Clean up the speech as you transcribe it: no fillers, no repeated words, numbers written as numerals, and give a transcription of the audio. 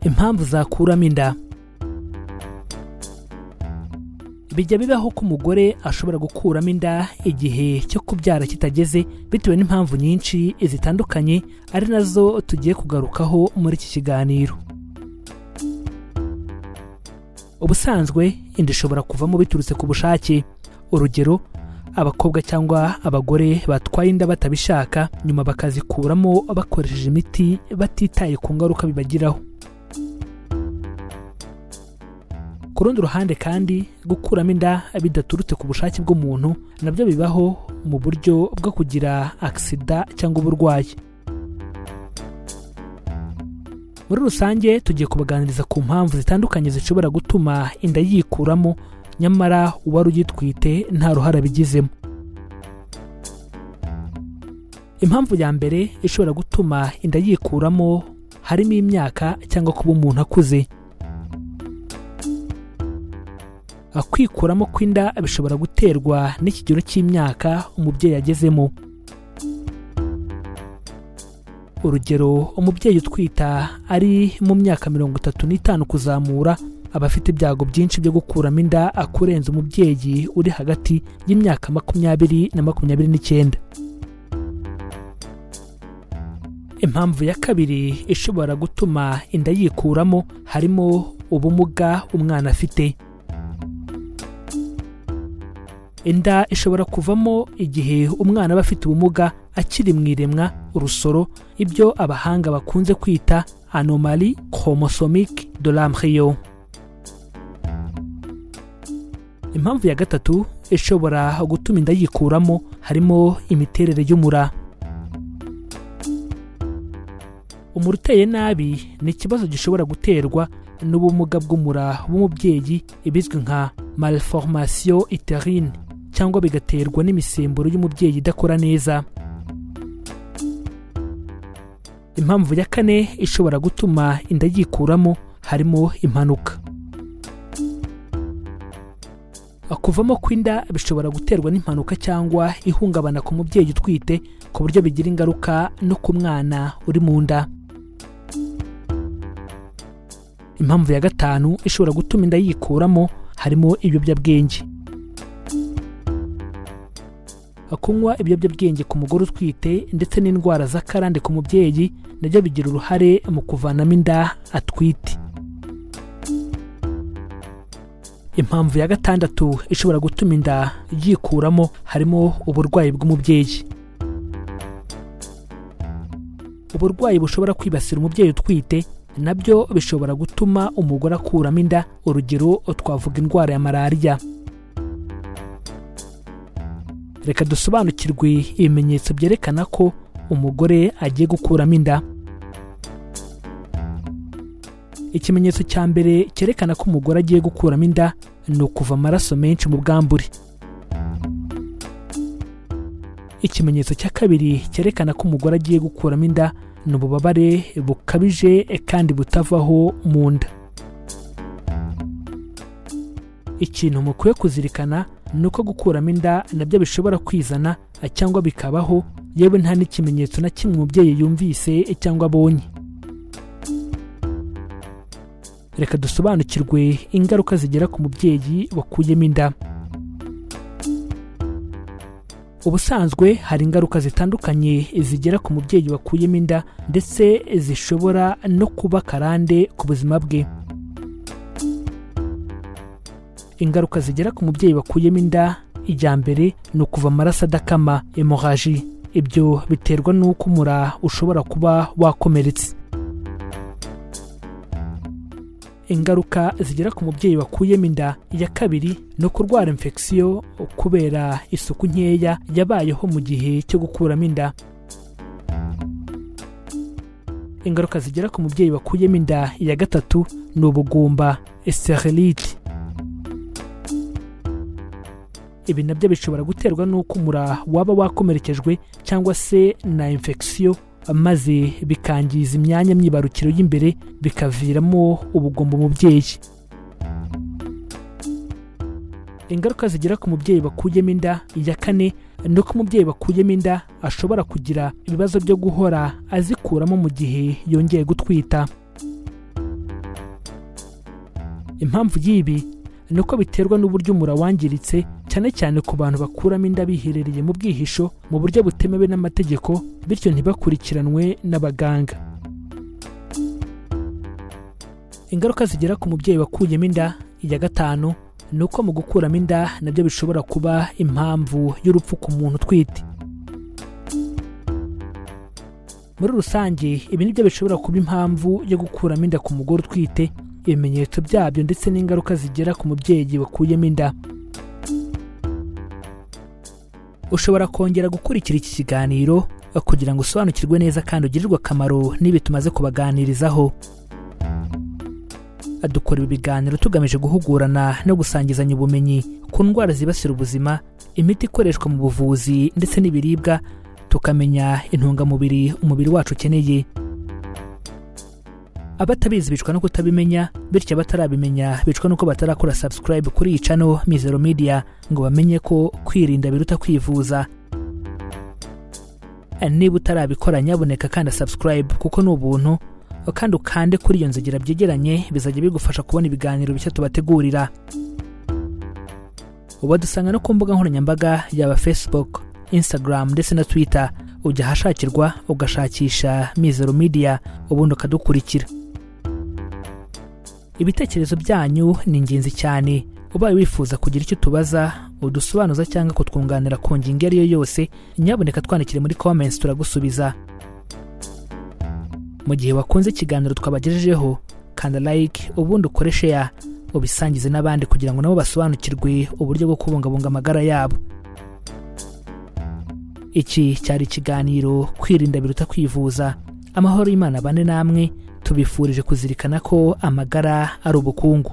Impamvu zakuramo inda. Bijya bibaho ko umugore ashobora gukuramo inda igihe cyo kubyara kitageze, bitewe n'impamvu nyinshi zitandukanye, ari nazo tugiye kugarukaho muri iki kiganiro. Ubusanzwe inda ishobora kuvamo biturutse ku bushake. Urugero, abakobwa cyangwa abagore batwaye inda batabishaka, nyuma bakazikuramo bakoresheje imiti batitaye ku ngaruka bibagiraho. Ku rundi ruhande kandi, gukuramo inda bidaturutse ku bushake bw'umuntu nabyo bibaho mu buryo bwo kugira agisida cyangwa uburwayi. Muri rusange, tugiye kubaganiriza ku mpamvu zitandukanye zishobora gutuma inda yikuramo, nyamara uwari ugitwite nta ruhare abigizemo. Impamvu ya mbere ishobora gutuma inda yikuramo harimo imyaka cyangwa kuba umuntu akuze. Kwikuramo kw'inda bishobora guterwa n'ikigero cy'imyaka umubyeyi agezemo. Urugero, umubyeyi utwita ari mu myaka 35 kuzamura aba afite ibyago byinshi byo gukuramo inda kurenza umubyeyi uri hagati y'imyaka 20 na 29. Impamvu ya kabiri ishobora gutuma inda yikuramo harimo ubumuga umwana afite. Inda ishobora kuvamo igihe umwana aba afite ubumuga akiri mu iremwa, urusoro, ibyo abahanga bakunze kwita anomalie chromosomique de l'embryon. Impamvu ya gatatu ishobora gutuma inda yikuramo harimo imiterere y'umura. Umura uteye nabi ni ikibazo gishobora guterwa n'ubumuga bw'umura w'umubyeyi, ibizwi nka malformation utérine, cyangwa bigaterwa n'imisemburo y'umubyeyi idakora neza. Impamvu ya kane ishobora gutuma inda yikuramo harimo impanuka. Kuvamo kw'inda bishobora guterwa n'impanuka cyangwa ihungabana ku mubyeyi utwite, ku buryo bigira ingaruka no ku mwana uri mu nda. Impamvu ya gatanu ishobora gutuma inda yikuramo harimo ibiyobyabwenge. Kunywa ibiyobyabwenge ku mugore utwite ndetse n'indwara z'akarande ku mubyeyi nabyo bigira uruhare mu kuvanamo inda atwite. Impamvu ya gatandatu ishobora gutuma inda yikuramo harimo uburwayi bw'umubyeyi. Uburwayi bushobora kwibasira umubyeyi utwite nabyo bishobora gutuma umugore akuramo inda. Urugero, twavuga indwara ya malariya. Reka dusobanukirwe ibimenyetso byerekana ko umugore agiye gukuramo inda. Ikimenyetso cya mbere cyerekana ko umugore agiye gukuramo inda ni ukuva amaraso menshi mu bwambure. Ikimenyetso cya kabiri cyerekana ko umugore agiye gukuramo inda ni ububabare bukabije kandi butavaho mu nda. Ikintu mukwiye kuzirikana ni uko gukuramo inda nabyo bishobora kwizana cyangwa bikabaho, yewe nta n'ikimenyetso na kimwe umubyeyi yumvise cyangwa abonye. Reka dusobanukirwe ingaruka zigera ku mubyeyi wakuyemo inda. Ubusanzwe hari ingaruka zitandukanye zigera ku mubyeyi wakuyemo inda, ndetse zishobora no kuba karande ku buzima bwe. Ingaruka zigera ku mubyeyi wakuyemo inda, ijya mbere ni ukuva amaraso adakama, hémorragie. Ibyo biterwa n'uko umura ushobora kuba wakomeretse. Ingaruka zigera ku mubyeyi wakuyemo inda iya kabiri ni ukurwara infection kubera isuku nkeya yabayeho mu gihe cyo gukuramo inda. Ingaruka zigera ku mubyeyi wakuyemo inda iya gatatu ni ubugumba, sterilite. Ibi nabyo bishobora guterwa n'uko umura waba wakomerekejwe cyangwa se na infection, maze bikangiza imyanya myibarukiro y'imbere, bikaviramo ubugumba umubyeyi. Ingaruka zigera ku mubyeyi bakuyemo inda iya kane ni uko umubyeyi bakuyemo inda ashobora kugira ibibazo byo guhora azikuramo mu gihe yongeye gutwita. Impamvu y'ibi ni uko biterwa n'uburyo umura wangiritse, cyane cyane ku bantu bakuramo inda biherereye mu bwihisho mu buryo butemewe n'amategeko, bityo ntibakurikiranwe n'abaganga. Ingaruka zigera ku mubyeyi wakuyemo inda, iya gatanu, ni uko mu gukuramo inda nabyo bishobora kuba impamvu y'urupfu ku muntu utwite. Muri rusange, ibi nibyo bishobora kuba impamvu yo gukuramo inda ku mugore utwite, ibimenyetso byabyo ndetse n'ingaruka zigera ku mubyeyi wakuyemo inda. Ushobora kongera gukurikira iki kiganiro kugira ngo usobanukirwe neza kandi ugirirwe akamaro n'ibi tumaze kubaganirizaho. Dukora ibi biganiro tugamije guhugurana no gusangizanya ubumenyi ku ndwara zibasira ubuzima, imiti ikoreshwa mu buvuzi ndetse n'ibiribwa, tukamenya intungamubiri umubiri wacu ukeneye. Abatabizi bicwa no kutabimenya, bityo abatarabimenya bicwa nuko batarakora subscribe kuri iyi channel Mizero Media ngo bamenye ko kwirinda biruta kwivuza. Niba utarabikora, nyabuneka kanda subscribe kuko ni ubuntu, kandi ukande kuri iyo nzogera byegeranye, bizajya bigufasha kubona ibiganiro bishya tubategurira. Ubadusanga no ku mbuga nkoranyambaga, yaba Facebook, Instagram ndetse na Twitter. Ujya ahashakirwa ugashakisha Mizero Media, ubundi ukadukurikira. Ibitekerezo byanyu ni ingenzi cyane. Ubaye wifuza kugira icyo utubaza, udusobanuza cyangwa kutwunganira ku ngingo iyo ari yo yose, nyabuneka twandikire muri comments, turagusubiza. Mu gihe wakunze ikiganiro twabagejejeho, kanda like, ubundi ukore share, ubisangize n'abandi kugira ngo nabo basobanukirwe uburyo bwo kubungabunga amagara yabo. Iki cyari ikiganiro Kwirinda Biruta Kwivuza. Amahoro y'Imana bane namwe. Tubifurije kuzirikana ko amagara ari ubukungu.